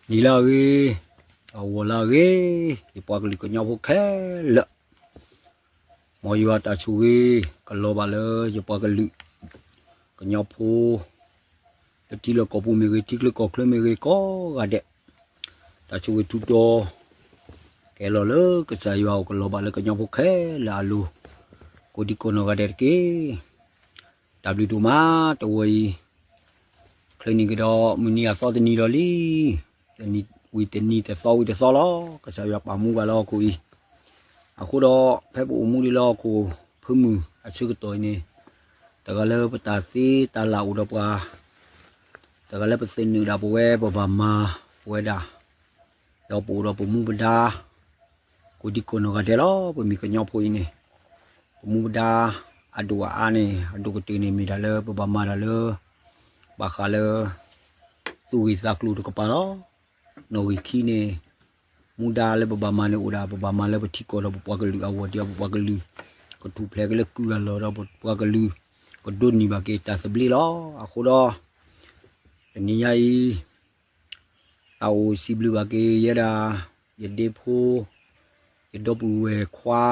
နံၤလၢအဂ့ၤ, ဂီၤလၢအဂ့ၤ, ယပှၤကလုာ်ကညီဖိခဲလၢာ်, မ်ယွၤတၢ်ဆိၣ်ဂ့ၤ ကလီၤဘၣ်လၢယပှၤကလုာ် ကညီဖိ လၢထံလီၢ်ကီၢ်ပူၤမ့ၢ်ဂ့ၤ, ထံချၢကီၢ်ချၢမ့ၢ်ဂ့ၤ, ကိးဂၤဒဲး, တၢ်ဆိၣ်ဂ့ၤထူတီၤ ကဲလီၤလၢကစၢ်ယွၤအိၣ်, ကလီၤဘၣ်လၢကညီဖိခဲလၢာ်အလိၤ, ကိးဒံကိးနီၢ်ဂၤဒဲးတက့ၢ်. တၢ်ဘျုးဒိၣ်မး, တဝီအံၤ ချ့န့ၢ်ကဒီး မုၢ်နံၤအသီတနံၤလီၤလံ. တနံၤဝံၤတနံၤ, တသီဝံၤတသီလီၤ. ကစၢ်ယွၤပာ်မူဘၣ်လၢဟီၣ်ခိၣ်အံၤ, အဃိဒီး ဖဲပအိၣ်မူဒံးလၢဟီၣ်ခိၣ်ဖၢမုၢ်အဆၢကတီၢ်အံၤန့ၣ်, တဂၤလၢပတၢ်သ့တၢ်လၢ်အိၣ်ဒီးပှၤ, တဂၤလၢပသ့ၣ်နုာ်ဒၣ်ပဝဲ ပဘၣ်မၤပဝဲဒၣ်, ဒီးပအိၣ်ဒီးပမူပဒါ ကိးဒံကိးနီၢ်ဂၤဒဲးလီၤ. ပမ့ၢ်ကညီဖိအံၤန့ၣ်, ပမူပဒါအဒိၣ်အအါန့ၣ်, အဒိၣ်ကတၢၢ်န့ၣ် မ့ၢ်ဒၣ်လၢပဘၣ်မၤတၢ်လၢ ဘၣ်ဃးလၢ သူၣ်ဂ့ၢ်သးကျိၤတကပၤလီၤ. နီၣ်ဂံၢ်ခံန့ၣ်, မူဒါလၢပဘၣ်မၤန့ၣ်အိၣ်ဒၣ် ပဘၣ်မၤလၢပထံကီၢ်ဒီးပပှၤကလုာ်အဂီၢ်, ဒီးပပှၤကလုာ် ကထူၣ်ဖျဲးက့ၤလၢကုၢ်အလီၢ်ဒီးပပှၤကလုာ် ကဒိးန့ၢ်ဘၣ်က့ၤတၢ်သဘျ့လီၤ. အဃိဒီး တနံၤညါအံၤ သးအိၣ်စံးဘျုးဘၣ်က့ၤယဲဒၣ် ယဒ့ဖိ, ယဒီပုၢ်ဝဲၢ်ခွါ,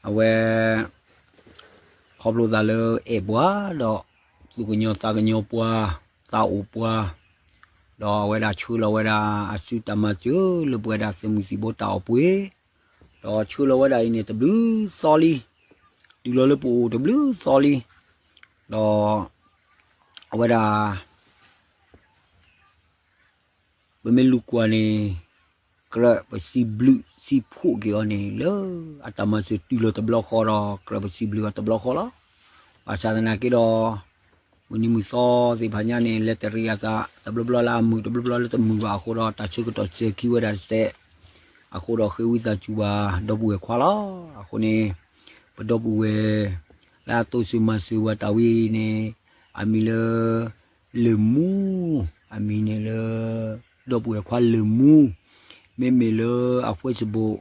အဝဲ ခီဖျိသးလၢအဲၣ်ပှၤဒီး သူၣ်ကညီၤသးကညီၤပှၤ, သးအိၣ်ပှၤ, ဒီးအဝဲဒၣ်ဆှၢလီၤဝဲဒၣ်အစုတၢ်မၤစၢၤလၢပဝဲဒၣ်သုးမုၢ်သံၣ်ဘိတၢ်အီၣ်ပှ့ၤ, ဒီးဆှၢလီၤဝဲဒၣ်အံၤန့ၣ် တဘျုးသီလံ, တုၤလီၤလၢပအိၣ်တဘျုးသီလံ, ဒီး အဝဲဒၣ် ပမ့ၢ်လူၤကွၢ်န့ၣ်, ကြၢးပစံးဘျုးစံးဖှိၣ်က့ၤအီၤန့ၣ် လၢအတၢ်မၤစၢၤတုၤလီၤတဘျီဃီဒီး ကြၢးပစံးဘျုးအီၤတဘျီဃီလီၤ. ဘၣ်ဆၣ်သနာ်က့ဒီး မုၢ်နံၤမုၢ်သီသ့ၣ်တဖၣ်ညါန့ၣ် လဲၤတရံးအသး တဘျီဘျီလၢအမုာ် တဘျီဘျီလၢတမုာ်ဘၣ်အဃိဒီး တၢ်ဆၢကတီၢ်စဲၤခံဝဲဒၣ်တစဲး, အဃိဒီးဃ့ဝံသးစူၤဘၣ်ဒီပုၢ်ဝဲၢ်ခွါလီၤ. အဃိန့ၣ် ပဒီပုၢ်ဝဲၢ် လၢအသိစၢၤမၤစၢၤဝဲတၢ်ဝဲအံၤန့ၣ် အမံၤလၢ လၢၢ်မူ, အမံၤန့ၣ်လၢ ဒီပုၢ်ဝဲၢ်ခွါလၢၢ်မူ, မ့မ့ၢ်လၢအ Facebook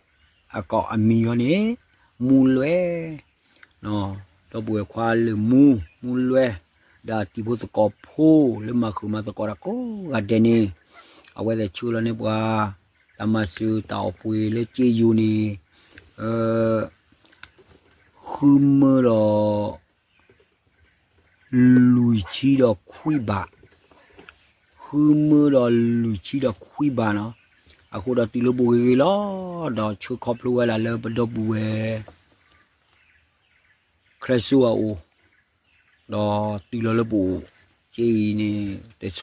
အကီၢ်အမံၤအီၤန့ၣ် မူလွဲ, ဒီပုၢ်ဝဲၢ်ခွါလၢၢ်မူ, မူလွဲ, ဒီးတံၤဖိသကိးဖိလၢမၤဃုာ်မၤသကိးတၢ်ကိးဂၤဒဲးန့ၣ်, အဝဲသ့ၣ်ဆှၢလီၤန့ၢ်ပှၤ တၢ်မၤစၢၤတၢ်အီၣ်ပှ့ၤလၢက့ယိၤန့ၣ် ဃုမၢဒီး လွံၢ်ဆံဒီးခွံဘး, ဃုမၢဒီးလွံၢ်ဆံဒီးခွံဘးနီၤ, အဃိဒီးတုၤလၢပအိၣ်ဂ့ၤဂ့ၤလီၤ, ဒီးဆှၢခီဖျိဝဲဒၣ်လၢပဒီပုၢ်ဝဲၢ် ခရၢစိအအိၣ်, ဒီးတုၤလီၤလၢပအိၣ်, က့အံၤန့ၣ် တ